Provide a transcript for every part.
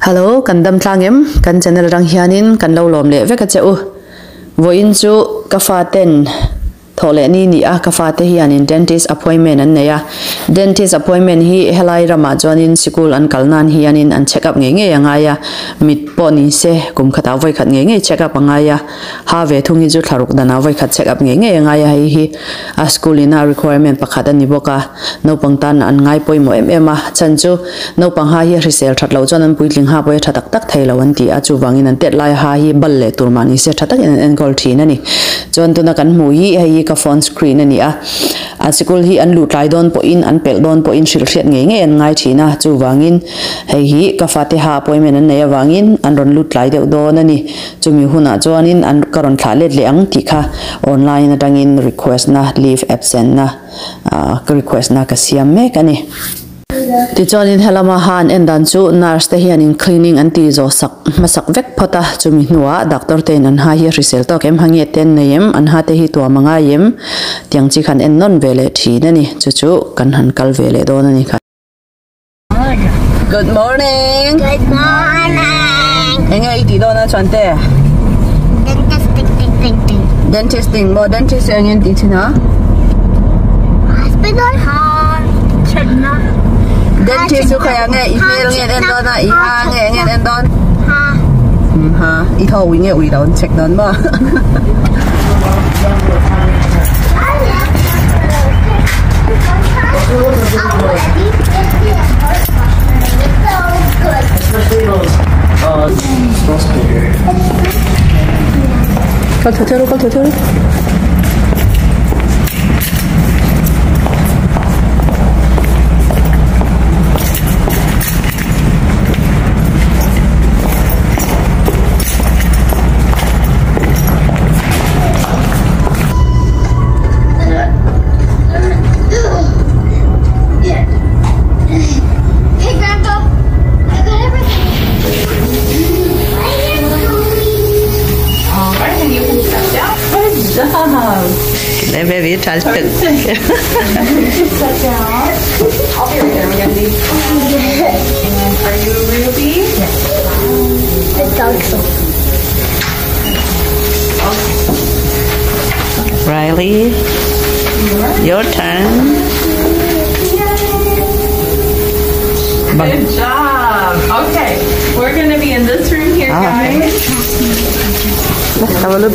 Hello, kan dam tlang em? Kan channel atang hianin kan lo lawm leh vek a che u. Vawiin chu ka faten Thawh leh ni ni a ka fate hianin dentist appointment an nei a, dentist appointment hi helai ramah chuanin sikul an kal nan hianin an check up ngei ngei a ngai a, mit pawh ni se kum khatah vawi khat ngei ngei check up a ngai a, ha ve thung hi chu thlaruk danah vawi khat check up ngei ngei a ngai a, hei hi a school ina requirement pakhat a ni bawk a, naupang tan an ngai pawimawh em em a, chhan chu naupang ha hi a hrisel that loh chuan an puitling ha pawh hi a tha tak tak thei lo an ti a, chuvangin an tet lai ha hi bal leh tur mah ni se tha takin an enkawl thin a ni. Chuan tuna kan hmuh hi hei hi ka phone screen a ni a, a sikul hi an luh tlai dawn pawhin an pelh dawn pawhin hrilh hriat ngei ngei an ngai thin a, chuvangin hei hi ka fate ha appointment an neih avangin an rawn lut tlai deuh dawn a ni. Chumi hunah chuanin an ka rawn thlah let leh ang tih kha online atangin request na leave absent na ka request na ka siam mek a ni. Tichuanin helama ha an en dan chu nurse te hianin cleaning an ti zawh sak hmasak vek phawt a, chumi hnuah doctor tein an ha hi a hrisel tawk em, ha nge te an nei em, an ha te hi tuam a ngai em tiang chi khan en nawn ve leh thin a ni, chu chu kan han kal ve leh dawn a ni kha. Good morning. Good morning. Enge i tih dawn a chuan te? Dentist ting ting ting ting. Dentist ting maw? Dentist hi enge an tih thin a? Hospital ha check na. Dentist chu khawiah nge i hmel nge an en dawn a, i ha nge enge an en dawn? Ha. Ha, i thaw ui nge ui lo an check dawn maw? Kal tho tho ru, kal tho tho ru. Hey, Grandpa, I got everything. All right, and you can step down. Good job. Baby, touch it. Step down. I'll be right there, Mackenzie. And are you Ruby? Yes. The dog's Riley, your turn. Good job. Okay, we're gonna be in this room here, guys. Whoever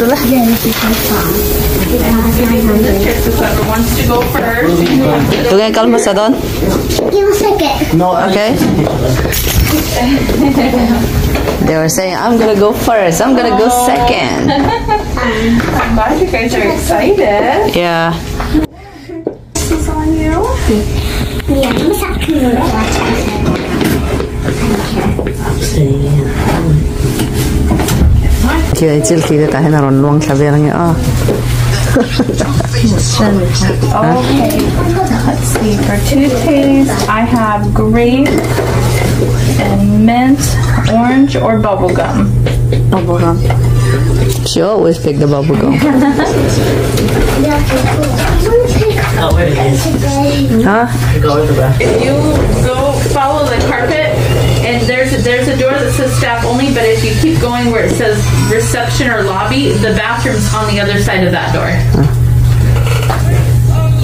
wants to go first. Tunge kal hmasa dawn. Give a second. Okay. They were saying, I'm gonna go first, I'm gonna go second. I'm glad you guys are excited. Yeah. This is on you. Yeah, I'm Khi chil khi te tah hian a rawn luang thla vel ange aw. Okay, let's see. For toothpaste, I have grape and mint, orange, or bubble gum. Bubble gum. She always pick the bubble gum. Huh? If you go follow the carpet, and there's a, there's a door that says staff only, but if you keep going where it says reception or lobby, the bathroom's on the other side of that door.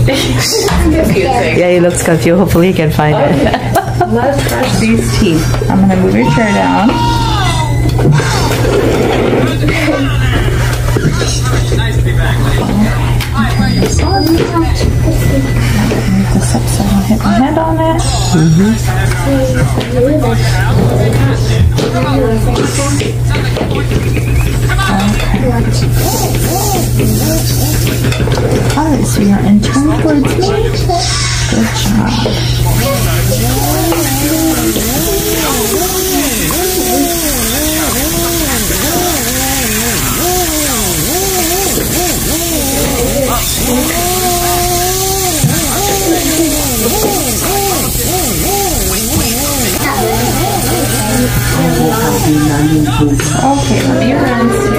Confusing. Yeah, he looks confused. Hopefully he can find it. Let's brush these teeth. I'm gonna move your chair down. Move this up so I don't hit my head on it. Okay. All right, so you're in turn towards me. Good job. Okay, let me rinse you.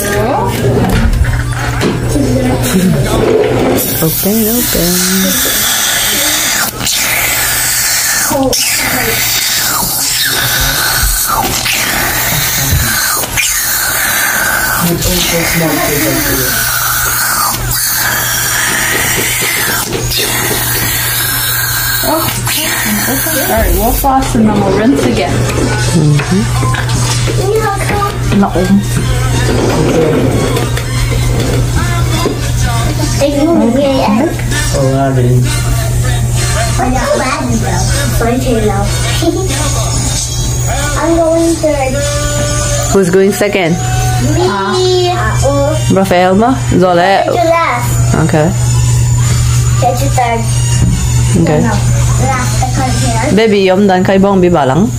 Open, open. would also small paper for you. Oh, all right, we'll floss and then we'll rinse again. No. Aladdin. I'm going third. Who's going second? Me. Rafael ma? Zole. Last. Okay. Third. Okay. No, last. I can't hear. Baby, yom dan kai bong bi balang.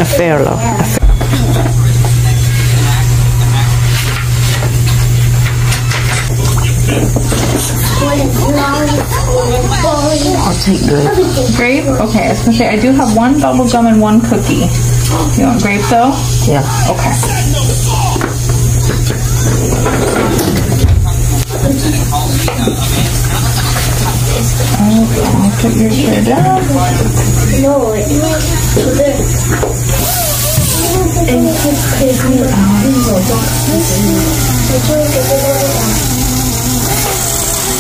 A fair lo. I'll take grape. Grape? Okay, I was gonna say I do have one bubble gum and one cookie. You want grape though? Yeah. Okay. Okay, I'll put your chair down. No,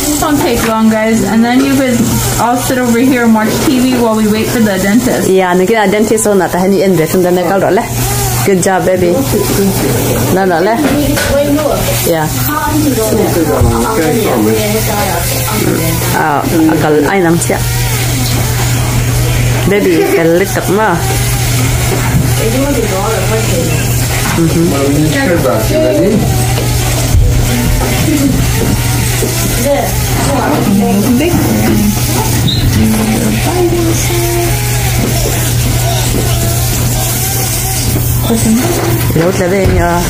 This won't take long, guys, and then you could all sit over here and watch TV while we wait for the dentist. Yeah, niki a dentist on that hani en be thun kal le. Good job, baby. No, no, le. Yeah. Ah, akal ai nang chia. Baby, kal lit tak ma. Ready? Big. Lốt là về nhờ.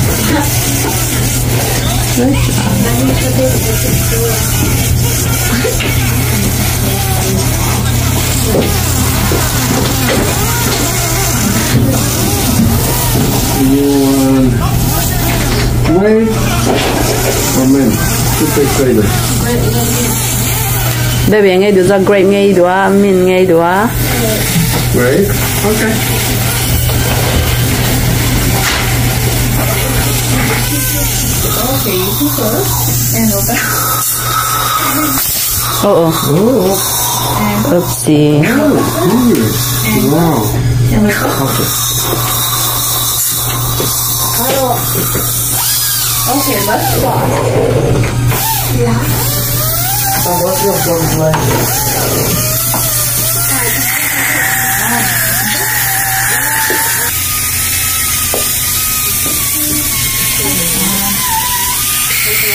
You want grape or mint? You pick flavor. Baby, ngay đứa ra grape ngay đứa, mint ngay đứa. Grape? Okay. Okay, you can close and open. Oh, oh. Oh. Oopsie. Oh, wow. And open. Okay, let's floss. Yeah.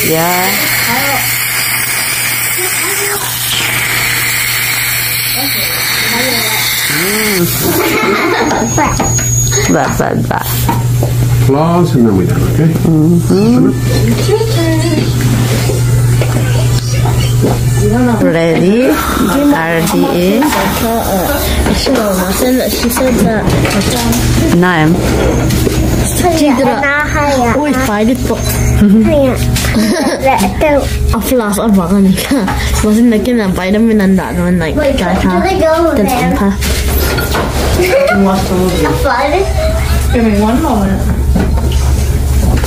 Yeah. Ba ba ba. Floss and then we're done, okay? Mm-hmm. Ready? R D A. Nine. Give me one moment.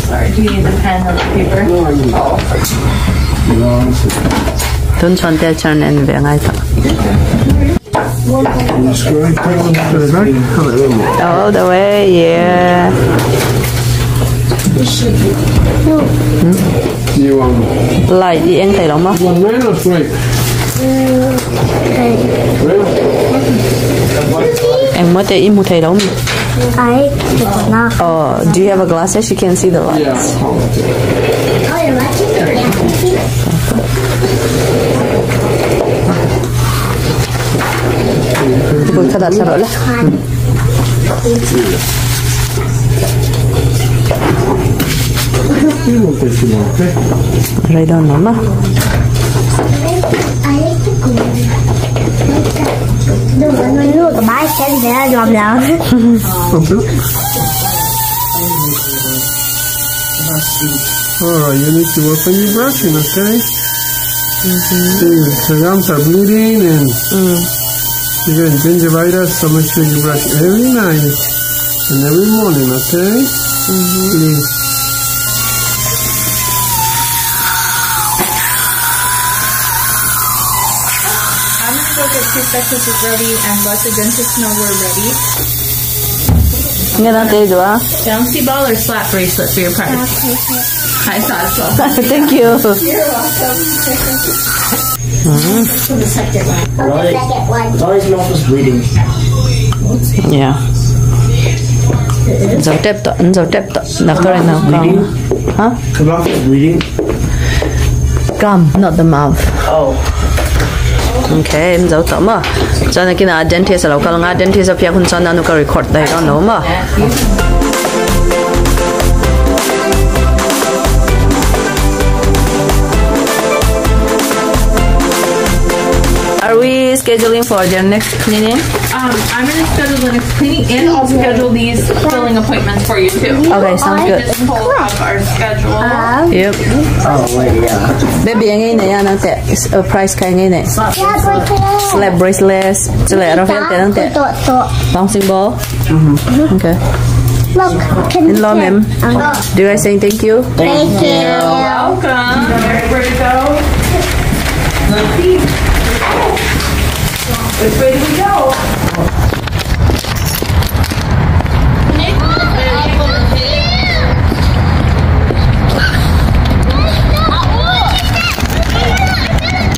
Sorry, do you need the pen or the paper? No, I need Tuần chọn tiêu chọn nên về ngay thôi. All the way, yeah. You want light đi ăn thầy lắm không? One man or grape? Em mới thấy im một thầy lắm. I not. Oh, do you have a glasses? You can see the lights. Yeah. Right on, mama. I like the green. The one when you look my head there, drop down. Alright, you need to work on your brushing, okay? See, the gums are bleeding and you're getting gingivitis, so make sure you brush every night and every morning, okay? Please. I'm gonna go get toothbrushes ready and let the dentist know we're ready. Nghe na te do a. Bouncy ball or slap bracelet for your prize? I thought so. Thank you. You're welcome. The second one. Lolly, The second one. Lolly's mouth is bleeding. Yeah. Zo tep to, zo tep to. Doctor now come. Huh? Her mouth is bleeding. Gum, not the mouth. Oh. Okay, zo to ma. Chuan kina dentist lo kal nga dentist a pia hun chuan anu ka record dai ron no ma. Are we scheduling for their next cleaning? I'm gonna schedule the next cleaning and I'll schedule these filling appointments for you too. Okay, sounds good. Just pull up our schedule. Yep. Oh, wait, yeah. Baby, ang ngay na yan ang te. Price kaya ngay na. Slap bracelets. Chile, Rafael te nang te. Bouncing ball. Okay. Look, can In law, ma'am. Do you guys say thank you? Thank you. Welcome. Where to go? Let's see. Which way do we go?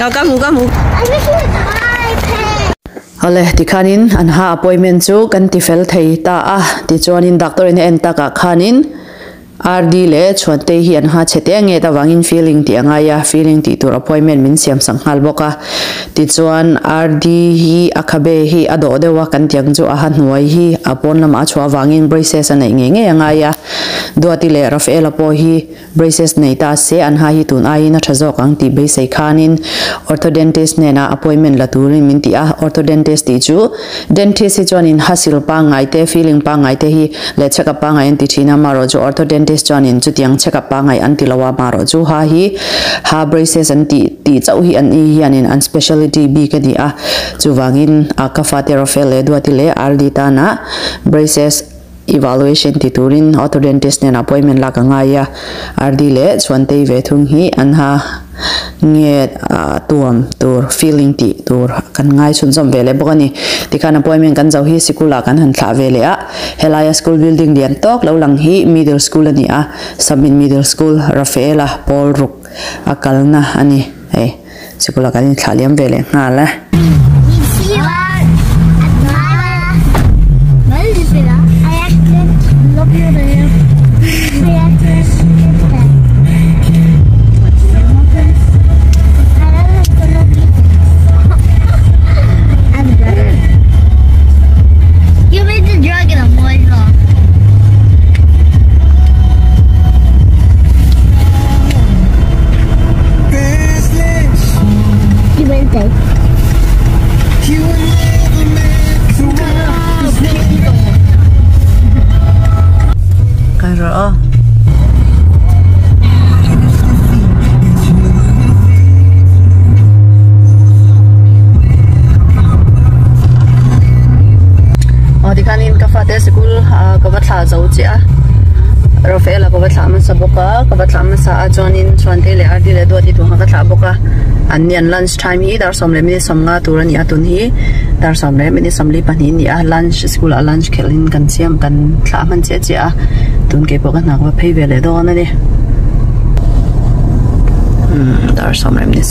Kamu, kamu. Hale tikhanin an ha appointment chu kan ti fel thei ta a ti chuanin doctor in en taka khanin RD le chuan te hi an ha chete nge ta wangin feeling ti anga ya feeling ti tur appointment min siam sanghal boka ti chuan RD hi akhabe hi ado dewa kan tiang chu a han huai hi apon lama chua wangin braces anei nge nge anga ya duati le Rafael po hi braces nei ta se an ha hi tun ai na thazok ang ti be sei khanin orthodontist ne na appointment la turin min ti a orthodontist ti chu dentist hi chuan in hasil pa ngai te feeling pa ngai te hi le check up pa ngai an ti thina maro chu orthodontist chuan in chu tiang check up pa ngai an ti lawa maro chu ha hi ha braces an ti ti chau hi an i hian in an speciality bi ka ni a chu wangin a ka fa te Rafael le duati le RD ta na braces evaluation ti turin orthodontist nen appointment la ka ngai ya RD le chuan te ve thung hi an ha nge tuam tur feeling ti tur kan ngai chun zom vele bokani tikhan appointment kan zo hi sikula kan han thla vele a helaya school building lian tok lo lang hi middle school ani a submit middle school Rafaela Paul Ruk akalna ani hei sikula kan thla liam vele nga la. Rafaela ko batla man sa boka ka batla man sa ajonin chuan te le RD le duati tu ha ka thla boka an nian lunch time hi dar som le mi som nga tur ani atun hi dar som le mi som li pani ni a lunch school a lunch khelin kan siam kan thla man che che a tun ke boka na ka phei ve le do na ni dar som le mi.